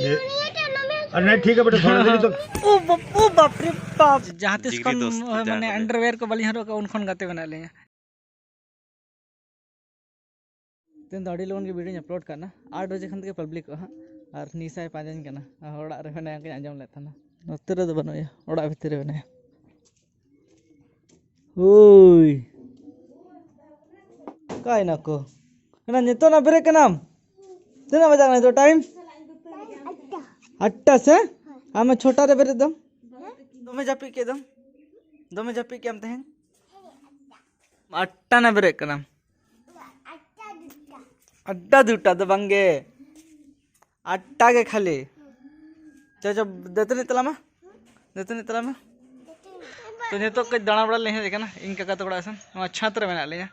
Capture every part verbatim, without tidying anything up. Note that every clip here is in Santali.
अरे नहीं, ठीक है बेटा, थोड़ा देर ही तो। ओ बाप, ओ बाप रे बाप। जहाँ तीस जिगरी खन, दोस्त, अ, जहाँ माने, खन। अंडरवियर को बालिंग हरोका, उन खन गाते बना लेंगे। ᱛᱮᱦᱮᱧ ᱫᱚ ᱟᱹᱰᱤ ᱞᱚᱜᱚᱱ ᱜᱮ video ᱧ upload ᱠᱟᱜᱼᱟ᱾ ᱟᱴ ᱵᱟᱡᱮ ᱠᱷᱟᱱ ᱜᱮ ᱯᱟᱵᱽᱞᱤᱠᱚᱜᱼᱟ ᱦᱟᱸᱜ᱾ ᱟᱨ ᱱᱤᱥᱟᱭ ᱯᱟᱸᱡᱟᱧ ᱠᱟᱱᱟ᱾ ᱟᱨ ᱚᱲᱟᱜ ᱨᱮ ᱢᱮᱱᱟᱭᱟ, ᱚᱱᱠᱟᱧ ᱟᱸᱡᱚᱢ ᱞᱮᱫ ᱛᱟᱦᱮᱱᱟ᱾ ᱱᱚᱛᱮ ᱨᱮᱫᱚ ᱵᱟᱹᱱᱩᱜ ᱮᱭᱟ, ᱚᱲᱟᱜ ᱵᱷᱤᱛᱤᱨ ᱨᱮ ᱢᱮᱱᱟᱭᱟ᱾ ᱦᱳᱭ, ᱚᱠᱟᱭᱮᱱᱟ ᱠᱚ? ᱮᱱᱟ ᱱᱤᱛᱚᱜ ᱱᱟ ᱵᱮᱨᱮᱫ ᱠᱟᱱᱟᱢ? ᱛᱤᱱᱟᱹᱜ ᱵᱟᱡᱟᱜ ᱠᱟᱱᱟ ᱱᱤᱛᱚᱜ time? ᱟᱴᱴᱟ ᱥᱮ? ᱟᱢ ᱪᱷᱚᱴᱟ ᱨᱮ ᱵᱮᱨᱮᱫ ᱫᱚᱢ? ᱫᱚᱢᱮ ᱡᱟᱹᱯᱤᱫ ᱠᱮᱫ ᱫᱚᱢ? ᱫᱚᱢᱮ ᱡᱟᱹᱯᱤᱫ ᱠᱮᱫ ᱟᱢ ᱛᱮᱦᱮᱧ? ᱟᱴᱴᱟ ᱱᱟ ᱵᱮᱨᱮᱫ ᱠᱟᱱᱟᱢ? ᱟᱴᱴᱟ ᱫᱩᱴᱟ ᱫᱚ ᱵᱟᱝᱜᱮ, ᱟᱴᱴᱟ ᱜᱮ ᱠᱷᱟᱹᱞᱤ᱾ ᱪᱚ, ᱪᱚ, ᱫᱟᱹᱛᱟᱹᱱᱤ ᱛᱟᱞᱟᱝ ᱢᱮ, ᱫᱟᱹᱛᱟᱹᱱᱤ ᱛᱟᱞᱟᱝ ᱢᱮ᱾ ᱛᱚ, ᱱᱤᱛᱚᱜ ᱠᱟᱹᱡ ᱫᱟᱬᱟ ᱵᱟᱲᱟ ᱞᱤᱧ ᱦᱮᱡ ᱟᱠᱟᱱᱟ ᱤᱧ ᱠᱟᱠᱟ ᱛᱟᱠᱚ ᱚᱲᱟᱜ ᱥᱮᱱ᱾ ᱱᱚᱣᱟ ᱪᱷᱟᱸᱫᱽ ᱨᱮ ᱢᱮᱱᱟᱜ ᱞᱤᱧᱟ᱾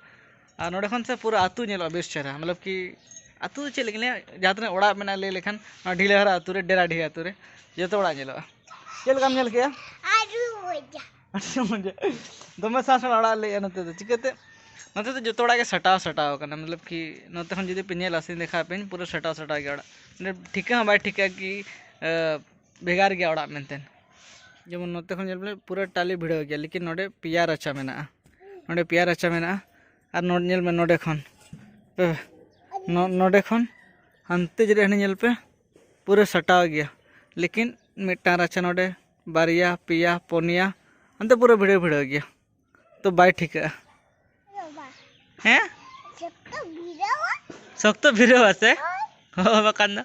ᱟᱨ ᱱᱚᱰᱮ ᱠᱷᱚᱱ ᱥᱮ ᱯᱩᱨᱟᱹ ᱟᱹᱛᱩ ᱧᱮᱞᱚᱜᱼᱟ ᱵᱮᱥ ᱪᱮᱦᱨᱟ, ᱢᱚᱛᱞᱚᱵ ᱠᱤ ᱟᱹᱛᱩ ᱫᱚ ᱪᱮᱫ ᱞᱮᱠᱟ ᱞᱟᱹᱭᱟ, ᱡᱟᱦᱟᱸ ᱛᱤᱱᱟᱹᱜ ᱚᱲᱟᱜ ᱢᱮᱱᱟᱜᱼᱟ, ᱞᱟᱹᱭ ᱞᱮᱠᱷᱟᱱ ᱱᱚᱣᱟ ᱰᱷᱤᱞᱟᱹᱦᱟᱨᱟ ᱟᱹᱛᱩ ᱨᱮ, ᱰᱮᱨᱟ ᱰᱤᱦᱟᱹ ᱟᱹᱛᱩ ᱨᱮ ᱡᱚᱛᱚ ᱚᱲᱟᱜ ᱧᱮᱞᱚᱜᱼᱟ᱾ ᱪᱮᱫ ᱞᱮᱠᱟᱢ ᱧᱮᱞ ᱠᱮᱜᱼᱟ? ᱟᱹᱰᱤ ᱢᱚᱡᱟ᱾ ᱟᱹᱰᱤ ᱢᱚᱡᱟ᱾ ᱫᱚᱢᱮ ᱥᱟᱥᱚᱱ ᱚᱲᱟᱜ ᱞᱟᱹᱭᱮᱜᱼᱟ ᱱᱚᱛᱮ ᱫᱚ᱾ ᱪᱤᱠᱟᱹᱛᱮ? ᱱᱚᱛᱮ ᱫᱚ ᱡᱚᱛᱚ ᱚᱲᱟᱜ ᱜᱮ ᱥᱟᱴᱟᱣ ᱥᱟᱴᱟᱣ ᱠᱟᱱᱟ, ᱢᱚᱛᱞᱚᱵ ᱠᱤ ᱱᱚᱛᱮ ᱠᱷᱚᱱ ᱡᱩᱫᱤ ᱯᱮ ᱧᱮᱞᱟ ᱥᱮ ᱫᱮᱠᱷᱟ ᱯᱮ, ᱯᱩᱨᱟᱹ ᱥᱟᱴᱟᱣ ᱥᱟᱴᱟᱣ ᱜᱮᱭᱟ ᱚᱲᱟᱜ᱾ ᱢᱟᱱᱮ ᱴᱷᱤᱠᱟᱹ ᱦᱚᱸ ᱵᱟᱭ ᱴᱷᱤᱠᱟᱹᱜᱼᱟ ᱠᱤ, ᱮ, ᱵᱷᱮᱜᱟᱨ ᱜᱮᱭᱟ ᱚᱲᱟᱜ ᱢᱮᱱᱛᱮ᱾ ᱡᱮᱢᱚᱱ ᱱᱚᱛᱮ ᱠᱷᱚᱱ ᱧᱮᱞ ᱯᱮ, ᱯᱩᱨᱟᱹ ᱴᱟᱞᱤ ᱵᱷᱤᱲᱟᱹᱣ ᱜᱮᱭᱟ, ᱞᱮᱠᱤᱱ ᱱᱚᱰᱮ ᱯᱮᱭᱟ ᱨᱟᱪᱟ ᱢᱮᱱᱟᱜᱼᱟ᱾ ᱱᱚᱰᱮ ᱯᱮᱭᱟ ᱨᱟᱪᱟ ᱢᱮᱱᱟᱜᱼᱟ᱾ ᱟᱨ ᱱᱚᱰᱮ ᱧᱮᱞ ᱢᱮ, ᱱᱚᱰᱮ ᱠᱷᱚᱱ, ᱯᱮ, ᱱᱚ-, ᱱᱚᱰᱮ ᱠᱷᱚᱱ ᱦᱟᱱᱛᱮ ᱡᱮ ᱦᱟᱱᱮ ᱧᱮᱞ ᱯᱮ, ᱯᱩᱨᱟᱹ ᱥᱟᱴᱟᱣ ᱜᱮᱭᱟ, ᱞᱮᱠᱤᱱ ᱢᱤᱫᱴᱟᱝ ᱨᱟᱪᱟ ᱱᱚᱰᱮ, ᱵᱟᱨᱭᱟ, ᱯᱮᱭᱟ, ᱯᱩᱱᱭᱟ, ᱦᱟᱱᱛᱮ ᱯᱩᱨᱟᱹ ᱵᱷᱤᱲᱟᱹᱣ ᱵᱷᱤᱲᱟᱹᱣ ᱜᱮᱭᱟ᱾ ᱛᱚ ᱵᱟᱭ ᱴᱷᱤᱠᱟᱹᱜᱼᱟ᱾ ᱦᱮᱸ? ᱥᱚᱠᱛᱚ ᱵᱷᱤᱲᱟᱹᱣᱟ᱾ ᱥᱚᱠᱛᱚ ᱵᱷᱤᱲᱟᱹᱣᱟ ᱥᱮ? ᱦᱳᱭ᱾ ᱦᱳᱭ, ᱵᱟᱠᱷᱟᱱ ᱫᱚ᱾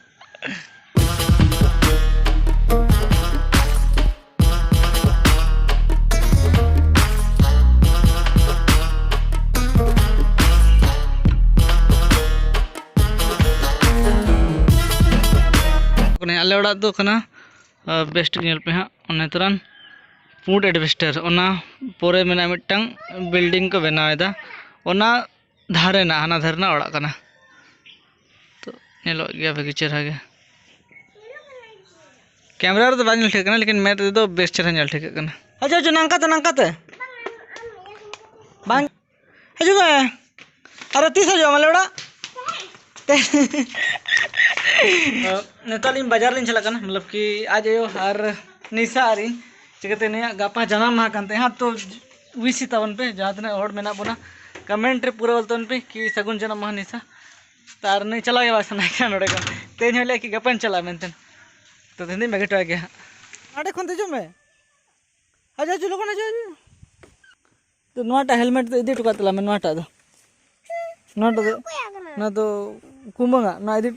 ᱟᱞᱮ ᱚᱲᱟᱜ ᱫᱚ ᱠᱟᱱᱟ, ᱟᱨ ᱵᱮᱥ ᱴᱷᱤᱠ ᱧᱮᱞ ᱯᱮ ᱦᱟᱸᱜ, ᱚᱱᱮ ᱛᱚᱨᱟᱱ ᱯᱩᱸᱰ ᱮᱰᱵᱮᱥᱴᱟᱨ, ᱚᱱᱟ ᱯᱚᱨᱮ ᱢᱮᱱᱟᱜᱼᱟ ᱢᱤᱫᱴᱟᱝ ᱵᱤᱞᱰᱤᱝ ᱠᱚ ᱵᱮᱱᱟᱣ ᱮᱫᱟ, ᱚᱱᱟ ᱫᱷᱟᱨᱮ ᱨᱮᱱᱟᱜ, ᱦᱟᱱᱟ ᱫᱷᱟᱨᱮ ᱨᱮᱱᱟᱜ ᱚᱲᱟᱜ ᱠᱟᱱᱟ᱾ ᱛᱚ ᱧᱮᱞᱚᱜ ᱜᱮᱭᱟ ᱵᱷᱟᱹᱜᱤ ᱪᱮᱦᱨᱟ ᱜᱮ᱾ ᱠᱮᱢᱮᱨᱟ ᱨᱮᱫᱚ ᱵᱟᱝ ᱧᱮᱞ ᱴᱷᱤᱠᱟᱹᱜ ᱠᱟᱱᱟ, ᱞᱮᱠᱤᱱ ᱢᱮᱫ ᱨᱮᱫᱚ ᱵᱮᱥ ᱪᱮᱦᱨᱟ ᱧᱮᱞ ᱴᱷᱤᱠᱟᱹᱜ ᱠᱟᱱᱟ᱾ ᱦᱤᱡᱩᱜ, ᱦᱤᱡᱩᱜ, ᱱᱚᱝᱠᱟ ᱛᱮ, ᱱᱚᱝᱠᱟ ᱛᱮ᱾ ᱵᱟᱝ ᱦᱤᱡᱩᱜ ᱢᱮ᱾ ᱟᱨᱚ ᱛᱤᱥ ᱦᱤᱡᱩᱜ ᱟᱢ ᱟᱞᱮ ᱚᱲᱟᱜ? ᱛᱮ-, ᱱᱤᱛᱚᱜ ᱟᱹᱞᱤᱧ ᱵᱟᱡᱟᱨ ᱞᱤᱧ ᱪᱟᱞᱟᱜ ᱠᱟᱱᱟ, ᱢᱚᱛᱞᱚᱵ ᱠᱤ ᱟᱡ ᱟᱭᱳ ᱟᱨ ᱱᱤᱥᱟ ᱟᱨ ᱤᱧ, ᱪᱤᱠᱟᱹᱛᱮ ᱱᱩᱭᱟᱜ ᱜᱟᱯᱟ ᱡᱟᱱᱟᱢ ᱢᱟᱦᱟ ᱠᱟᱱ ᱛᱟᱭᱟ᱾ ᱦᱟᱸᱜ ᱛᱚ ᱩᱭᱤᱥ ᱛᱟᱵᱚᱱ ᱯᱮ, ᱡᱟᱦᱟᱸ ᱛᱤᱱᱟᱹᱜ ᱦᱚᱲ ᱢᱮᱱᱟᱜ ᱵᱚᱱᱟ, ᱠᱚᱢᱮᱱᱴ ᱨᱮ ᱯᱩᱨᱟᱹ ᱚᱞ ᱛᱟᱵᱚᱱ ᱯᱮ ᱠᱤ ᱥᱟᱹᱜᱩᱱ ᱡᱟᱱᱟᱢ ᱢᱟᱦᱟ ᱱᱤᱥᱟ᱾ ᱛᱚ ᱟᱨ ᱱᱩᱭ ᱪᱟᱞᱟᱣ ᱜᱮ ᱵᱟᱭ ᱥᱟᱱᱟᱭᱮ ᱠᱟᱱᱟ ᱱᱚᱰᱮ ᱠᱷᱚᱱ᱾ ᱛᱮᱦᱮᱧ ᱦᱚᱸ ᱞᱟᱹᱭ ᱠᱤ ᱜᱟᱯᱟᱧ ᱪᱟᱞᱟᱜᱼᱟ ᱢᱮᱱᱛᱮ᱾ ᱛᱚ ᱛᱮᱦᱮᱧ ᱫᱚᱧ ᱵᱟᱹᱜᱤ ᱦᱚᱴᱚ ᱟᱭ ᱜᱮᱭᱟ ᱦᱟᱸᱜ᱾ ᱱᱚᱰᱮ ᱠᱷᱚᱱ ᱫᱮᱡᱚᱜ ᱢᱮ᱾ ᱦᱤᱡᱩᱜ, ᱦᱤᱡᱩᱜ, ᱞᱚᱜᱚᱱ ᱦᱤᱡᱩᱜ, ᱦᱤᱡᱩᱜ᱾ ᱛᱚ ᱱᱚᱣᱟᱴᱟᱜ ᱦᱮᱞᱢᱮᱴ ᱫᱚ ᱤᱫᱤ ᱦᱚᱴᱚ ᱠᱟᱜ ᱛᱟᱞᱟᱝ ᱢᱮ, ᱱᱚᱣᱟᱴᱟᱜ ᱫᱚ᱾ ᱱᱚᱣᱟ ᱫᱚ, ᱚᱠᱚᱭᱟᱜ ᱠᱟᱱᱟ? ᱱᱚᱣᱟ ᱫᱚ ᱠᱩᱢᱟᱹᱝᱟᱜ, ᱱᱚᱣᱟ ᱤᱫᱤ᱾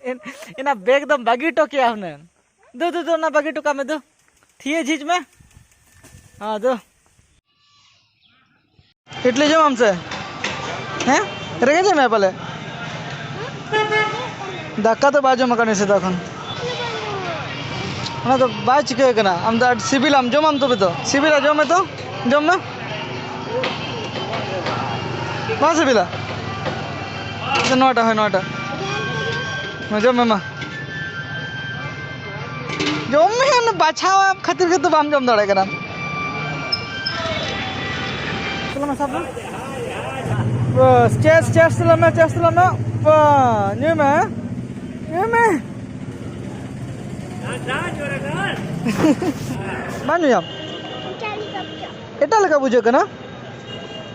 ᱮᱱ-, ᱮᱱᱟ ᱵᱮᱜᱽ ᱫᱚᱢ ᱵᱟᱹᱜᱤ ᱦᱚᱴᱚ ᱠᱮᱭᱟ ᱦᱩᱱᱟᱹᱝ᱾ ᱫᱩ, ᱫᱩ, ᱫᱩ, ᱚᱱᱟ ᱵᱟᱹᱜᱤ ᱦᱚᱴᱚ ᱠᱟᱜ ᱢᱮ, ᱫᱩ᱾ ᱛᱷᱤᱭᱟᱹ ᱡᱷᱤᱡ ᱢᱮ᱾ ᱦᱮᱸ, ᱫᱩ᱾ ᱤᱰᱞᱤ ᱡᱚᱢᱟᱢ ᱥᱮ? ᱦᱮᱸ? ᱨᱮᱸᱜᱮᱡ ᱮᱫ ᱢᱮᱭᱟ ᱯᱟᱞᱮ? ᱫᱟᱠᱟ ᱫᱚ ᱵᱟᱭ ᱡᱚᱢ ᱟᱠᱟᱫ ᱱᱤᱭᱟᱹ ᱥᱮᱛᱟᱜ ᱠᱷᱚᱱ᱾ ᱚᱱᱟ ᱫᱚ ᱵᱟᱭ ᱪᱤᱠᱟᱹ ᱟᱠᱟᱱᱟ᱾ ᱟᱢ ᱫᱚ ᱟᱹᱰᱤ ᱥᱤᱵᱤᱞᱟᱢ, ᱡᱚᱢᱟᱢ ᱛᱚᱵᱮ ᱛᱚ᱾ ᱥᱤᱵᱤᱞᱟ, ᱡᱚᱢ ᱢᱮ ᱛᱚ᱾ ᱡᱚᱢ ᱢᱮ᱾ ᱵᱟᱝ ᱥᱤᱵᱤᱞᱟ? ᱱᱚᱣᱟᱴᱟᱜ, ᱦᱳᱭ, ᱱᱚᱣᱟᱴᱟᱜ᱾ ᱢᱟ, ᱡᱚᱢ ᱢᱮ, ᱢᱟ᱾ ᱡᱚᱢ ᱢᱮ, ᱚᱱᱟ ᱵᱟᱪᱷᱟᱣ ᱠᱷᱟᱹᱛᱤᱨ ᱜᱮᱛᱚ ᱵᱟᱢ ᱡᱚᱢ ᱫᱟᱲᱮᱭᱟᱜ ᱠᱟᱱᱟ᱾ ᱪᱟᱞᱟᱜ ᱢᱮ, ᱥᱟᱵ ᱢᱮ᱾ ᱵᱟᱥ, ᱪᱮᱥ, ᱪᱮᱥ ᱛᱟᱞᱟᱝ ᱢᱮ, ᱪᱮᱥ ᱛᱟᱞᱟᱝ ᱢᱮ᱾ ᱵᱟ, ᱧᱩᱭ ᱢᱮ, ᱧᱩᱭ ᱢᱮ᱾ ᱵᱟᱝ ᱧᱩᱭᱟᱢ? ᱮᱴᱟᱜ ᱞᱮᱠᱟ ᱵᱩᱡᱷᱟᱹᱜ ᱠᱟᱱᱟ᱾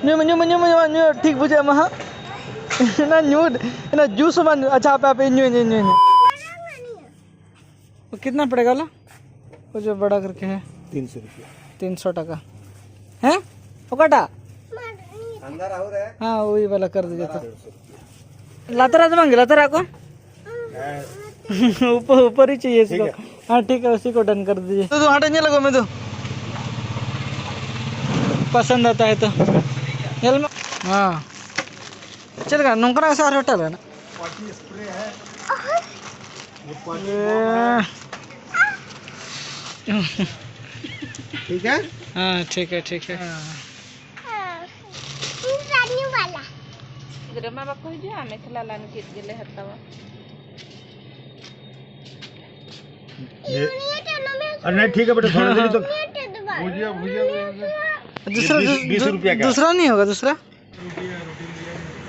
ᱧᱩᱭ ᱢᱮ, ᱧᱩᱭ ᱢᱮ, ᱧᱩᱭ ᱢᱮ, ᱧᱩᱭ ᱢᱮ, ᱧᱩᱭ ᱢᱮ, ᱴᱷᱤᱠ ᱵᱩᱡᱷᱟᱹᱜ ᱢᱟ ᱦᱟᱸᱜ᱾ ᱚᱱᱟ ᱧᱩ, ᱚᱱᱟ ᱡᱩᱥ ᱦᱚᱸ ᱵᱟᱝ ᱧᱩ-, ᱟᱪᱪᱷᱟ, ᱦᱟᱯᱮ, ᱦᱟᱯᱮ, ᱧᱩᱭ, ᱧᱩᱭ, ᱧᱩᱭ, ᱧᱩᱭ᱾ वो कितना पड़ेगा ला? वो जो बड़ा करके है। तीन सौ रुपया। तीन सौ टका। हैं? वो काटा? अंदर आओ रे। हाँ, वही वाला कर दीजिए तो। लातरा तो मांगे, लातरा को? ऊपर, ऊपर ही चाहिए इसको। ठीक है। हाँ, ठीक है, उसी को डन कर दीजिए। तो, तो हटा नहीं लगा मैं तो। पसंद आता है तो। चल मैं, हाँ। चल गया, नौकरा ऐसा हटा लेना। ये। ठीक है? हाँ, ठीक है, ठीक है। हाँ। ᱜᱤᱫᱽᱨᱟᱹ ᱢᱟ ᱵᱟᱠᱚ ᱦᱤᱡᱩᱜᱼᱟ, ᱢᱮᱠᱷᱞᱟ ᱞᱟᱝ ᱪᱮᱫ ᱜᱮᱞᱮ ᱦᱟᱛᱟᱣᱟ᱾ ये, अरे नहीं, ठीक है बेटा, थोड़ा देर ही तो। भुजिया, भुजिया। दूसरा, बीस, दू-, बीस दू-, रुपया का। दूसरा नहीं होगा, दूसरा?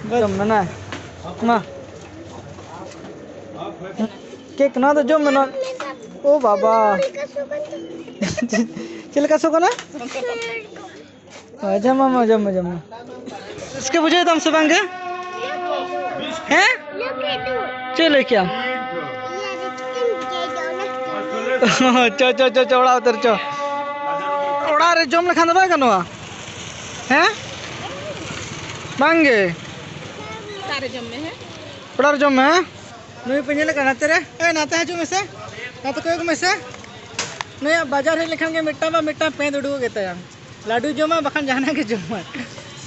एकदम ना, ना। ना। ᱠᱮᱠ, ᱱᱚᱣᱟ ᱫᱚ ᱡᱚᱢ ᱢᱮ, ᱱᱚᱣᱟ᱾ ᱳ ᱵᱟᱵᱟ᱾ ᱪᱮᱫ ᱞᱮᱠᱟ ᱥᱚ ᱠᱟᱱᱟ? ᱦᱳᱭ, ᱡᱚᱢ ᱢᱮ, ᱡᱚᱢ ᱢᱮ, ᱡᱚᱢ ᱢᱮ᱾ ᱨᱟᱹᱥᱠᱟᱹ ᱵᱩᱡᱷᱟᱹᱣ ᱫᱟᱢ ᱥᱮ ᱵᱟᱝ ᱜᱮ? ᱦᱮᱸ? ᱪᱮᱫ ᱞᱟᱹᱭ ᱠᱮᱜᱼᱟᱢ? ᱪᱚ, ᱪᱚ, ᱪᱚ, ᱪᱚ, ᱚᱲᱟᱜ ᱩᱛᱟᱹᱨ ᱪᱚ᱾ ᱚᱲᱟᱜ ᱨᱮ ᱡᱚᱢ ᱞᱮᱠᱷᱟᱱ ᱫᱚ ᱵᱟᱭ ᱜᱟᱱᱚᱜᱼᱟ? ᱦᱮᱸ? ᱵᱟᱝ ᱜᱮ? ᱚᱲᱟᱜ ᱨᱮ ᱡᱚᱢ ᱢᱮ, ᱦᱮᱸ? ᱚᱲᱟᱜ ᱨᱮ ᱡᱚᱢ ᱢᱮ, ᱦᱮᱸ? ᱱᱩᱭ ᱯᱮ ᱧᱮᱞᱮ ᱠᱟᱱᱟ ᱱᱟᱛᱮ ᱨᱮ? ᱮ, ᱱᱟᱛᱮ ᱦᱤᱡᱩᱜ ᱢᱮᱥᱮ, ᱱᱟᱛᱮ ᱠᱚᱭᱚᱜ ᱢᱮᱥᱮ᱾ ᱱᱩᱭᱟᱜ ᱵᱟᱡᱟᱨ ᱦᱮᱡ ᱞᱮᱠᱷᱟᱱ ᱜᱮ ᱢᱤᱫᱴᱟᱝ ᱵᱟ ᱢᱤᱫᱴᱟᱝ ᱯᱮᱸᱫ ᱩᱰᱩᱠᱚᱜ ᱜᱮᱛᱟᱭᱟ᱾ ᱞᱟᱹᱰᱩ ᱡᱚᱢᱟ ᱵᱟᱠᱷᱟᱱ ᱡᱟᱦᱟᱱᱟᱜ ᱜᱮ ᱡᱚᱢᱟ᱾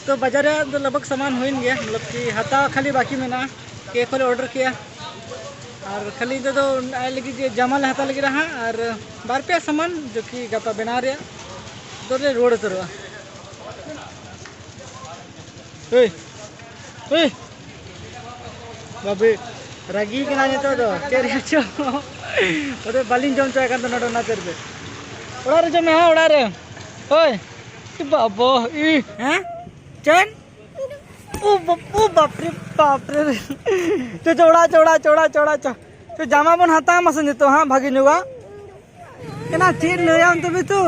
ᱛᱚ ᱵᱟᱡᱟᱨ ᱨᱮᱭᱟᱜ ᱫᱚ ᱞᱟᱜᱽ ᱵᱷᱟᱜᱽ ᱥᱟᱢᱟᱱ ᱦᱩᱭᱮᱱ ᱜᱮᱭᱟ, ᱢᱚᱛᱞᱚᱵ ᱠᱤ ᱦᱟᱛᱟᱣ ᱠᱷᱟᱹᱞᱤ ᱵᱟᱹᱠᱤ ᱢᱮᱱᱟᱜᱼᱟ᱾ ᱠᱮᱠ ᱦᱚᱸᱞᱮ ᱚᱰᱟᱨ ᱠᱮᱜᱼᱟ, ᱟᱨ ᱠᱷᱟᱹᱞᱤ ᱱᱤᱛᱚᱜ ᱫᱚ ᱟᱡ ᱞᱟᱹᱜᱤᱫ ᱡᱮ ᱡᱟᱢᱟ ᱞᱮ ᱦᱟᱛᱟᱣ ᱞᱟᱹᱜᱤᱫ ᱦᱟᱸᱜ, ᱟᱨ ᱵᱟᱨ ᱯᱮᱭᱟ ᱥᱟᱢᱟᱱ ᱡᱚᱠᱤ ᱜᱟᱯᱟ ᱵᱮᱱᱟᱣ ᱨᱮᱭᱟᱜ ᱫᱚᱞᱮ ᱨᱩᱣᱟᱹᱲ ᱩᱛᱟᱹᱨᱚᱜᱼᱟ᱾ ᱮᱭ, ᱮᱭ, ᱵᱟᱵᱮ, ᱨᱟᱹᱜᱤ ᱠᱟᱱᱟ ᱱᱤᱛᱚᱜ ᱫᱚ, ᱪᱮᱫ ᱨᱮᱭᱟᱜ ᱪᱚ? ᱚᱸᱰᱮ ᱵᱟᱹᱞᱤᱧ ᱡᱚᱢ ᱦᱚᱪᱚᱭ ᱠᱟᱱ ᱛᱟᱦᱮᱱᱟ, ᱚᱱᱟ ᱛᱮᱨ ᱫᱚ᱾ ᱚᱲᱟᱜ ᱨᱮ ᱡᱚᱢ ᱢᱮ, ᱦᱮᱸ, ᱚᱲᱟᱜ ᱨᱮ᱾ ᱳᱭ, ᱤ ᱵᱟᱵᱟ, ᱤ, ᱦᱮᱸ? ᱪᱮᱫ? ᱳ ᱵᱟᱯ-, ᱳ ᱵᱟᱯ ᱨᱮ, ᱵᱟᱯ ᱨᱮ᱾ ᱪᱚ, ᱪᱚ, ᱚᱲᱟᱜ ᱪᱚ, ᱚᱲᱟᱜ ᱪᱚ, ᱚᱲᱟᱜ ᱪᱚ, ᱚᱲᱟᱜ ᱪᱚ᱾ ᱪᱚ, ᱡᱟᱢᱟ ᱵᱚᱱ ᱦᱟᱛᱟᱣ ᱢᱟ ᱥᱮ ᱱᱤᱛᱚᱜ ᱦᱟᱸᱜ, ᱵᱷᱟᱜᱮ ᱧᱚᱜᱟᱜ᱾ ᱮᱱᱟ ᱪᱮᱫ ᱞᱟᱹᱭᱟᱢ ᱛᱚᱵᱮ ᱛᱚ?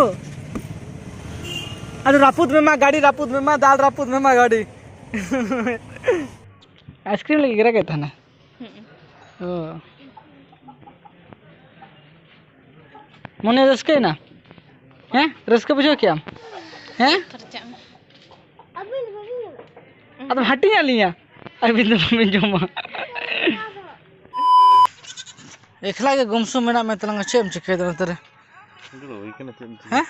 ᱟᱫᱚ ᱨᱟᱹᱯᱩᱫ ᱢᱮ ᱢᱟ ᱜᱟᱹᱰᱤ, ᱨᱟᱹᱯᱩᱫ ᱢᱮ ᱢᱟ ᱫᱟᱞ, ᱨᱟᱹᱯᱩᱫ ᱢᱮ ᱢᱟ ᱜᱟᱹᱰᱤ᱾ ᱟᱭᱤᱥᱠᱨᱤᱢ ᱞᱟᱹᱜᱤᱫ ᱜᱮᱨᱟ ᱠᱮᱫ ᱛᱟᱦᱮᱱᱟ᱾ ᱦᱩᱸ᱾ ᱚ᱾ ᱢᱚᱱᱮ ᱨᱟᱹᱥᱠᱟᱹᱭᱮᱱᱟ? ᱦᱮᱸ? ᱨᱟᱹᱥᱠᱟᱹ ᱵᱩᱡᱷᱟᱹᱣ ᱠᱮᱜᱼᱟᱢ? ᱦᱮᱸ? ᱯᱟᱨᱪᱟᱜ ᱢᱮ᱾ ᱟᱫᱚᱢ ᱦᱟᱹᱴᱤᱧ ᱟᱹᱞᱤᱧᱟ? ᱟᱹᱵᱤᱱ ᱫᱚ ᱵᱟᱵᱤᱱ ᱡᱚᱢᱟ᱾ ᱮᱠᱞᱟ ᱜᱮ ᱜᱩᱢᱥᱩᱢ ᱢᱮᱱᱟᱜ ᱢᱮ ᱛᱟᱞᱟᱝᱟ, ᱪᱮᱫ ᱮᱢ ᱪᱤᱠᱟᱹᱭᱮᱫᱟ ᱱᱚᱛᱮ ᱨᱮ? ᱫᱩᱲᱩᱵ ᱦᱩᱭ ᱠᱟᱱᱟ, ᱪᱮᱫ ᱮᱢ ᱪᱤᱠᱟᱹᱭᱟ? ᱦᱮᱸ?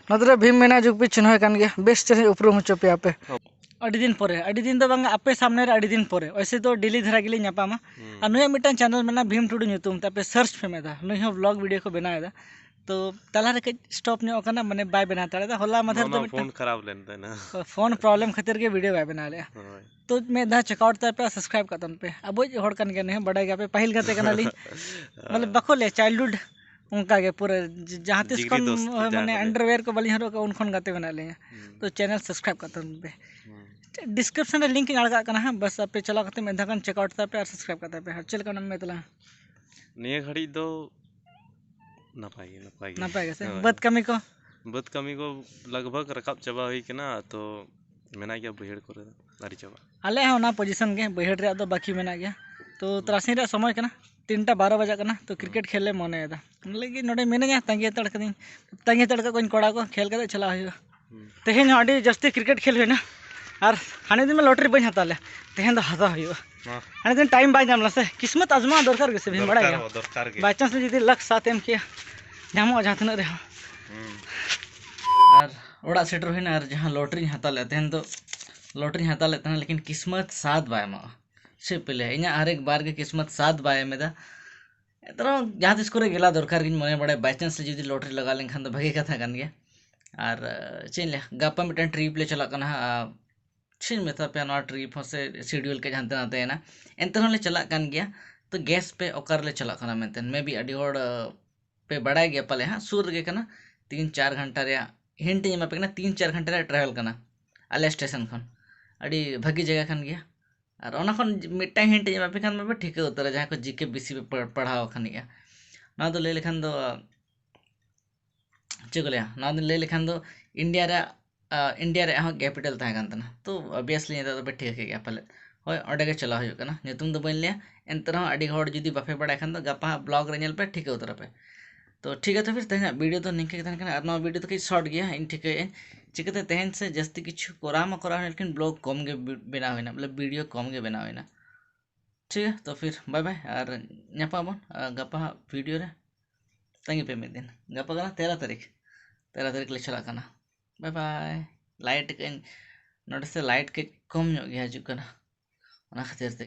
ᱱᱚᱛᱮ ᱨᱮ ᱵᱷᱤᱢ ᱢᱮᱱᱟᱜᱼᱟ, ᱡᱩᱜᱽ ᱯᱤ ᱪᱤᱱᱦᱟᱹ ᱠᱟᱱ ᱜᱮᱭᱟ, ᱵᱮᱥ ᱪᱮᱦᱨᱟᱧ ᱩᱯᱨᱩᱢ ᱦᱚᱪᱚ ᱯᱮᱭᱟ ᱟᱯᱮ᱾ ᱦᱚᱸ᱾ ᱟᱹᱰᱤ ᱫᱤᱱ ᱯᱚᱨᱮ, ᱟᱹᱰᱤ ᱫᱤᱱ ᱫᱚ ᱵᱟᱝᱟ, ᱟᱯᱮ ᱥᱟᱢᱱᱮ ᱨᱮ ᱟᱹᱰᱤ ᱫᱤᱱ ᱯᱚᱨᱮ᱾ ᱚᱭᱥᱮ ᱫᱚ ᱰᱮᱞᱤ ᱫᱷᱟᱨᱟ ᱜᱮᱞᱤᱧ ᱧᱟᱯᱟᱢᱟ᱾ ᱦᱩᱸ᱾ ᱟᱨ ᱱᱩᱭᱟᱜ ᱢᱤᱫᱴᱟᱝ ᱪᱮᱱᱮᱞ ᱢᱮᱱᱟᱜᱼᱟ ᱵᱷᱤᱢ ᱴᱩᱰᱩ ᱧᱩᱛᱩᱢ ᱛᱮ, ᱟᱯᱮ ᱥᱟᱨᱪ ᱯᱮ ᱢᱮ ᱫᱟ, ᱱᱩᱭ ᱦᱚᱸ ᱵᱞᱚᱜ ᱵᱷᱤᱰᱤᱭᱳ ᱠᱚ ᱵᱮᱱᱟᱣ ᱮᱫᱟ᱾ ᱛᱚ ᱛᱟᱞᱟ ᱨᱮ ᱠᱟᱹᱡ ᱥᱴᱚᱯ ᱧᱚᱜ ᱟᱠᱟᱱᱟ, ᱢᱟᱱᱮ ᱵᱟᱭ ᱵᱮᱱᱟᱣ ᱫᱟᱲᱮᱭᱟᱫᱟ᱾ ᱦᱚᱞᱟ ᱢᱟᱫᱷᱮᱨ ᱫᱚ ᱢᱤᱫᱴᱟᱝ ᱯᱷᱳᱱ ᱠᱷᱟᱨᱟᱯ ᱞᱮᱱ ᱛᱟᱭᱱᱟ᱾ ᱯᱷᱳᱱ ᱯᱨᱚᱵᱞᱮᱢ ᱠᱷᱟᱹᱛᱤᱨ ᱜᱮ ᱵᱷᱤᱰᱤᱭᱳ ᱵᱟᱭ ᱵᱮᱱᱟᱣ ᱞᱮᱫᱼᱟ᱾ ᱦᱳᱭ᱾ ᱛᱚ ᱢᱤᱫ ᱫᱷᱟᱣ ᱪᱮᱠ ᱟᱣᱩᱴ ᱛᱟᱭ ᱯᱮ, ᱥᱟᱵᱥᱠᱨᱟᱭᱤᱵ ᱠᱟᱜ ᱛᱟᱵᱚᱱ ᱯᱮ᱾ ᱟᱵᱚᱭᱤᱡ ᱦᱚᱲ ᱠᱟᱱ ᱜᱮᱭᱟ ᱱᱩᱭ ᱦᱚᱸ, ᱵᱟᱰᱟᱭ ᱜᱮᱭᱟ ᱯᱮ, ᱯᱟᱹᱦᱤᱞ ᱜᱟᱛᱮ ᱠᱟᱱᱟᱞᱤᱧ᱾ ᱢᱟᱱᱮ ᱵᱟᱠᱚ ᱞᱟᱹᱭᱟ ᱪᱟᱭᱤᱞᱰᱦᱩᱰ ᱚᱱᱠᱟ ᱜᱮ ᱯᱩᱨᱟᱹ ᱡ-, ᱡᱟᱦᱟᱸ ᱛᱤᱥ ᱡᱤᱜᱽᱨᱤ ᱠᱷᱚᱱ, ᱫᱳᱥᱛ ᱦᱳᱭ, ᱡᱟᱦᱟᱸ ᱢᱟᱱᱮ ᱠᱚ ᱞᱟᱹᱭᱟ᱾ ᱟᱱᱰᱟᱨᱣᱮᱭᱟᱨ ᱠᱚ ᱵᱟᱹᱞᱤᱧ ᱦᱚᱨᱚᱜ ᱠᱟᱜᱼᱟ ᱩᱱ ᱠᱷᱚᱱ ᱜᱟᱛᱮ ᱢᱮᱱᱟᱜ ᱞᱤᱧᱟ᱾ ᱦᱩᱸ᱾ ᱛᱚ ᱪᱮᱱᱮᱞ ᱥᱟᱵᱥᱠᱨᱟᱭᱤᱵ ᱠᱟᱜ ᱛᱟᱵᱚᱱ ᱯᱮ᱾ ᱦᱩᱸ᱾ ᱰᱤᱥᱠᱨᱤᱯᱥᱚᱱ ᱨᱮ ᱞᱤᱝᱠ ᱤᱧ ᱟᱲᱟᱜ ᱠᱟᱜ ᱠᱟᱱᱟ ᱦᱟᱸᱜ, ᱵᱟᱥ ᱟᱯᱮ ᱪᱟᱞᱟᱣ ᱠᱟᱛᱮ ᱢᱤᱫ ᱫᱷᱟᱣ ᱜᱟᱱ ᱪᱮᱠ ᱟᱣᱩᱴ ᱛᱟᱯᱮ ᱟᱨ ᱥᱟᱵᱥᱠᱨᱟᱭᱤᱵ ᱠᱟᱜ ᱛᱟᱯᱮ ᱦᱟᱸᱜ᱾ ᱪᱮᱫ ᱞᱮᱠᱟ ᱢᱮᱱᱟᱜ ᱢᱮ ᱛᱟᱞᱟᱝ? ᱱᱤᱭᱟᱹ ᱜᱷᱟᱹᱲᱤᱡ ᱫᱚ ᱱᱟᱯᱟᱭ ᱜᱮ, ᱱᱟᱯᱟᱭ ᱜᱮ᱾ ᱱᱟᱯᱟᱭ ᱜᱮ ᱥᱮ? ᱦᱳᱭ᱾ ᱵᱟᱹᱫᱽ ᱠᱟᱹᱢᱤ ᱠᱚ? ᱵᱟᱹᱫᱽ ᱠᱟᱹᱢᱤ ᱠᱚ ᱞᱟᱜᱽ ᱵᱷᱟᱜᱽ ᱨᱟᱠᱟᱵ ᱪᱟᱵᱟ ᱦᱩᱭ ᱠᱟᱱᱟ, ᱛᱚ ᱢᱮᱱᱟᱜ ᱜᱮᱭᱟ ᱵᱟᱹᱭᱦᱟᱹᱲ ᱠᱚᱨᱮ ᱫᱚ, ᱟᱹᱣᱨᱤ ᱪᱟᱵᱟᱜᱼᱟ᱾ ᱟᱞᱮ ᱦᱚᱸ ᱚᱱᱟ ᱯᱚᱡᱤᱥᱚᱱ ᱜᱮ, ᱵᱟᱹᱭᱦᱟᱹᱲ ᱨᱮᱭᱟᱜ ᱫᱚ ᱵᱟᱹᱠᱤ ᱢᱮᱱᱟᱜ ᱜᱮᱭᱟ᱾ ᱛᱚ ᱛᱟᱨᱟᱥᱤᱧ ᱨᱮᱭᱟᱜ ᱥᱚᱢᱚᱭ ᱠᱟᱱᱟ, ᱛᱤᱱᱴᱟ ᱵᱟᱨᱚ ᱵᱟᱡᱟᱜ ᱠᱟᱱᱟ, ᱛᱚ ᱠᱨᱤᱠᱮᱴ ᱠᱷᱮᱞ ᱞᱮ ᱢᱚᱱᱮᱭᱮᱫᱟ᱾ ᱚᱱᱟ ᱞᱟᱹᱜᱤᱫ ᱱᱚᱰᱮ ᱢᱤᱱᱟᱹᱧᱟ, ᱛᱟᱺᱜᱤ ᱦᱟᱛᱟᱲ ᱠᱟᱹᱫᱟᱹᱧ, ᱛᱟᱺᱜᱤ ᱦᱟᱛᱟᱲ ᱠᱟᱜ ᱠᱚᱣᱟᱧ ᱠᱚᱲᱟ ᱠᱚ, ᱠᱷᱮᱞ ᱠᱟᱛᱮ ᱪᱟᱞᱟᱜ ᱦᱩᱭᱩᱜᱼᱟ᱾ ᱦᱩᱸ᱾ ᱛᱮᱦᱮᱧ ᱦᱚᱸ ᱟᱹᱰᱤ ᱡᱟᱹᱥᱛᱤ ᱠᱨᱤᱠᱮᱴ ᱠᱷᱮᱞ ᱦᱩᱭᱱᱟ, ᱟᱨ ᱦᱟᱱᱮ ᱫᱤᱱ ᱢᱟ ᱞᱚᱴᱟᱨᱤ ᱵᱟᱹᱧ ᱦᱟᱛᱟᱣ ᱞᱮᱫ, ᱛᱮᱦᱮᱧ ᱫᱚ ᱦᱟᱛᱟᱣ ᱦᱩᱭᱩᱜᱼᱟ᱾ ᱦᱚᱸ᱾ ᱦᱟᱱᱮ ᱫᱤᱱ ᱴᱟᱭᱤᱢ ᱵᱟᱭ ᱧᱟᱢ ᱞᱮᱱᱟ ᱥᱮ, ᱠᱤᱥᱢᱚᱛ ᱟᱡᱽᱢᱟᱣ ᱫᱚᱨᱠᱟᱨ ᱜᱮᱥᱮ, ᱵᱤᱱ ᱵᱟᱲᱟᱭ ᱜᱮᱭᱟ᱾ ᱫᱚᱨᱠᱟᱨ, ᱫᱚᱨᱠᱟᱨ ᱜᱮ᱾ ᱵᱟᱭ ᱪᱟᱱᱥ ᱨᱮ ᱡᱩᱫᱤ ᱞᱟᱠ ᱥᱟᱛ ᱮᱢ ᱠᱮᱭᱟ, ᱧᱟᱢᱚᱜᱼᱟ ᱡᱟᱦᱟᱸ ᱛᱤᱱᱟᱹᱜ ᱨᱮᱦᱚᱸ᱾ ᱦᱩᱸ᱾ ᱟᱨ ᱚᱲᱟᱜ ᱥᱮᱴᱮᱨ ᱦᱩᱭᱱᱟ, ᱟᱨ ᱡᱟᱦᱟᱸ ᱞᱚᱴᱟᱨᱤᱧ ᱦᱟᱛᱟᱣ ᱞᱮᱫ ᱛᱟᱦᱮᱱ ᱫᱚ, ᱞᱚᱴᱟᱨᱤᱧ ᱦᱟᱛᱟᱣ ᱞᱮᱫ ᱛᱟᱦᱮᱱᱟ, ᱞᱮᱠᱤᱱ ᱠᱤᱥᱢᱚᱛ ᱥᱟᱛ ᱵᱟᱭ ᱮᱢᱚᱜᱼᱟ᱾ ᱪᱮᱫ ᱯᱮ ᱞᱟᱹᱭᱟ, ᱤᱧᱟᱹᱜ ᱦᱟᱨ ᱮᱠ ᱵᱟᱨ ᱜᱮ ᱠᱤᱥᱢᱚᱛ ᱥᱟᱛ ᱵᱟᱭ ᱮᱢ ᱮᱫᱟ᱾ ᱮᱱᱛᱮ ᱨᱮᱦᱚᱸ ᱡᱟᱦᱟᱸ ᱛᱤᱥ ᱠᱚᱨᱮ ᱜᱮᱞᱟ ᱫᱚᱨᱠᱟᱨ ᱜᱤᱧ ᱢᱚᱱᱮ ᱵᱟᱲᱟᱭᱟ, by chance ᱨᱮ ᱡᱩᱫᱤ ᱞᱚᱴᱟᱨᱤ ᱞᱟᱜᱟᱣ ᱞᱮᱱᱠᱷᱟᱱ ᱫᱚ ᱵᱷᱟᱜᱮ ᱠᱟᱛᱷᱟ ᱠᱟᱱ ᱜᱮᱭᱟ᱾ ᱟᱨ, ᱟᱸ, ᱪᱮᱫ ᱤᱧ ᱞᱟᱹᱭᱟ, ᱜᱟᱯᱟ ᱢᱤᱫᱴᱮᱱ ᱴᱨᱤᱯ ᱞᱮ ᱪᱟᱞᱟᱜ ᱠᱟᱱᱟ ᱦᱟᱸᱜ, ᱟᱨ ᱪᱮᱫ ᱤᱧ ᱢᱮᱛᱟ ᱯᱮᱭᱟ, ᱱᱚᱣᱟ ᱴᱨᱤᱯ ᱦᱚᱸ ᱥᱮ ᱥᱤᱰᱤᱭᱩᱞ ᱠᱮᱡ ᱦᱟᱱᱛᱮ ᱱᱟᱛᱮᱭᱮᱱᱟ, ᱮᱱᱛᱮ ᱨᱮᱦᱚᱸ ᱞᱮ ᱪᱟᱞᱟᱜ ᱠᱟᱱ ᱜᱮᱭᱟ᱾ ᱛᱚ ᱜᱮᱥ ᱯᱮ ᱚᱠᱟ ᱨᱮᱞᱮ ᱪᱟᱞᱟᱜ ᱠᱟᱱᱟ ᱢᱮᱱᱛᱮ, ᱢᱮ ᱵᱤ ᱟᱹᱰᱤ ᱦᱚᱲ, ᱟᱸ, ᱯᱮ ᱵᱟᱲᱟᱭ ᱜᱮᱭᱟ ᱯᱟᱞᱮ ᱦᱟᱸᱜ, ᱥᱩᱨ ᱨᱮᱜᱮ ᱠᱟᱱᱟ, ᱛᱤᱱ ᱪᱟᱨ ᱜᱷᱚᱱᱴᱟ ᱨᱮᱭᱟᱜ, ᱦᱤᱱᱴ ᱤᱧ ᱮᱢᱟ ᱯᱮ ᱠᱟᱱᱟ, ᱛᱤᱱ ᱪᱟᱨ ᱜᱷᱚᱱᱴᱟ ᱨᱮᱭᱟᱜ ᱴᱨᱟᱵᱷᱮᱞ ᱠᱟᱱᱟ ᱟᱞᱮ ᱥᱴᱮᱥᱚᱱ ᱠᱷᱚᱱ᱾ ᱟᱹᱰᱤ ᱵᱷᱟᱹᱜᱤ ᱡᱟᱭᱜᱟ ᱠᱟᱱ ᱜᱮᱭᱟ᱾ ᱟᱨ ᱚᱱᱟ ᱠᱷᱚᱱ ᱢᱤᱫᱴᱟᱝ ᱦᱤᱱᱴ ᱤᱧ ᱮᱢᱟ ᱯᱮ ᱠᱷᱟᱱ ᱢᱟᱯᱮ ᱴᱷᱤᱠᱟᱹ ᱩᱛᱟᱹᱨᱟ, ᱡᱟᱦᱟᱸᱭ ᱠᱚ ᱡᱤ ᱠᱮ ᱵᱮᱥᱤ ᱯᱮ ᱯᱟᱲ-, ᱯᱟᱲᱦᱟᱣ ᱟᱠᱟᱱ ᱜᱮᱭᱟ᱾ ᱱᱚᱣᱟ ᱫᱚ ᱞᱟᱹᱭ ᱞᱮᱠᱷᱟᱱ ᱫᱚ, ᱪᱮᱫ ᱠᱚ ᱞᱟᱹᱭᱟ, ᱱᱚᱣᱟ ᱫᱚ ᱞᱟᱹᱭ ᱞᱮᱠᱷᱟᱱ ᱫᱚ ᱤᱱᱰᱤᱭᱟ ᱨᱮᱭᱟᱜ, ᱟ, ᱤᱱᱰᱤᱭᱟ ᱨᱮᱭᱟᱜ ᱦᱚᱸ ᱠᱮᱯᱤᱴᱟᱞ ᱛᱟᱦᱮᱸ ᱠᱟᱱ ᱛᱟᱦᱮᱱᱟ᱾ ᱛᱚ ᱚᱵᱤᱭᱟᱥᱞᱤ ᱱᱤᱛᱚᱜ ᱫᱚᱯᱮ ᱴᱷᱤᱠᱟᱹ ᱠᱮᱫ ᱜᱮᱭᱟ ᱯᱟᱞᱮᱫ᱾ ᱦᱳᱭ, ᱚᱸᱰᱮ ᱜᱮ ᱪᱟᱞᱟᱣ ᱦᱩᱭᱩᱜ ᱠᱟᱱᱟ᱾ ᱧᱩᱛᱩᱢ ᱫᱚ ᱵᱟᱹᱧ ᱞᱟᱹᱭᱟ, ᱮᱱᱛᱮ ᱨᱮᱦᱚᱸ ᱟᱹᱰᱤ ᱦᱚᱲ ᱡᱩᱫᱤ ᱵᱟᱯᱮ ᱵᱟᱲᱟᱭ ᱠᱷᱟᱱ ᱫᱚ ᱜᱟᱯᱟ ᱦᱟᱸᱜ ᱵᱞᱚᱜ ᱨᱮ ᱧᱮᱞ ᱯᱮ, ᱴᱷᱤᱠᱟᱹ ᱩᱛᱟᱹᱨᱟᱯᱮ᱾ ᱛᱚ ᱴᱷᱤᱠ ᱜᱮᱭᱟ, ᱛᱚ ᱯᱷᱤᱨ ᱛᱮᱦᱮᱧᱟᱜ ᱵᱷᱤᱰᱤᱭᱳ ᱫᱚ ᱱᱤᱝᱠᱟᱹ ᱜᱮ ᱛᱟᱦᱮᱱ ᱠᱟᱱᱟ᱾ ᱟᱨ ᱱᱚᱣᱟ ᱵᱷᱤᱰᱤᱭᱳ ᱫᱚ ᱠᱟᱹᱡ ᱥᱚᱨᱴ ᱜᱮᱭᱟ, ᱤᱧ ᱴᱷᱤᱠᱟᱹᱭᱟᱹᱧ᱾ ᱪᱤᱠᱟᱹᱛᱮ ᱛᱮᱦᱮᱧ ᱥᱮ ᱡᱟᱹᱥᱛᱤ ᱠᱤᱪᱷᱩ ᱠᱚᱨᱟᱣ ᱢᱟ ᱠᱚᱨᱟᱣ ᱦᱩᱭᱱᱟ, ᱞᱮᱠᱤᱱ ᱵᱞᱚᱜ ᱠᱚᱢ ᱜᱮ ᱵᱤ-, ᱵᱮᱱᱟᱣ ᱦᱩᱭᱱᱟ, ᱢᱚᱛᱞᱚᱵ ᱵᱷᱤᱰᱤᱭᱳ ᱠᱚᱢ ᱜᱮ ᱵᱮᱱᱟᱣ ᱦᱩᱭᱱᱟ᱾ ᱴᱷᱤᱠ ᱜᱮᱭᱟ, ᱛᱚ ᱯᱷᱤᱨ ᱵᱟᱭ ᱵᱟᱭ, ᱟᱨ ᱧᱟᱯᱟᱢ ᱟᱵᱚᱱ, ᱟᱨ ᱜᱟᱯᱟ ᱦᱟᱸᱜ ᱵᱷᱤᱰᱤᱭᱳ ᱨᱮ ᱛᱟᱺᱜᱤ ᱯᱮ ᱢᱤᱫ ᱫᱤᱱ᱾ ᱜᱟᱯᱟ ᱠᱟᱱᱟ ᱛᱮᱨᱚ ᱛᱟᱹᱨᱤᱠᱷ, ᱛᱮᱨᱚ ᱛᱟᱹᱨᱤᱠᱷ ᱞᱮ ᱪᱟᱞᱟᱜ ᱠᱟᱱᱟ᱾ ᱵᱟᱭ ᱵᱟᱭ᱾ ᱞᱟᱭᱤᱴ ᱠᱟᱹᱡ ᱱᱚᱰᱮ ᱥᱮ ᱞᱟᱭᱤᱴ ᱠᱟᱹᱡ ᱠᱚᱢ ᱧᱚᱜ ᱜᱮ ᱦᱤᱡᱩᱜ ᱠᱟᱱᱟ, ᱚᱱᱟ ᱠᱷᱟᱹᱛᱤᱨ ᱛᱮ᱾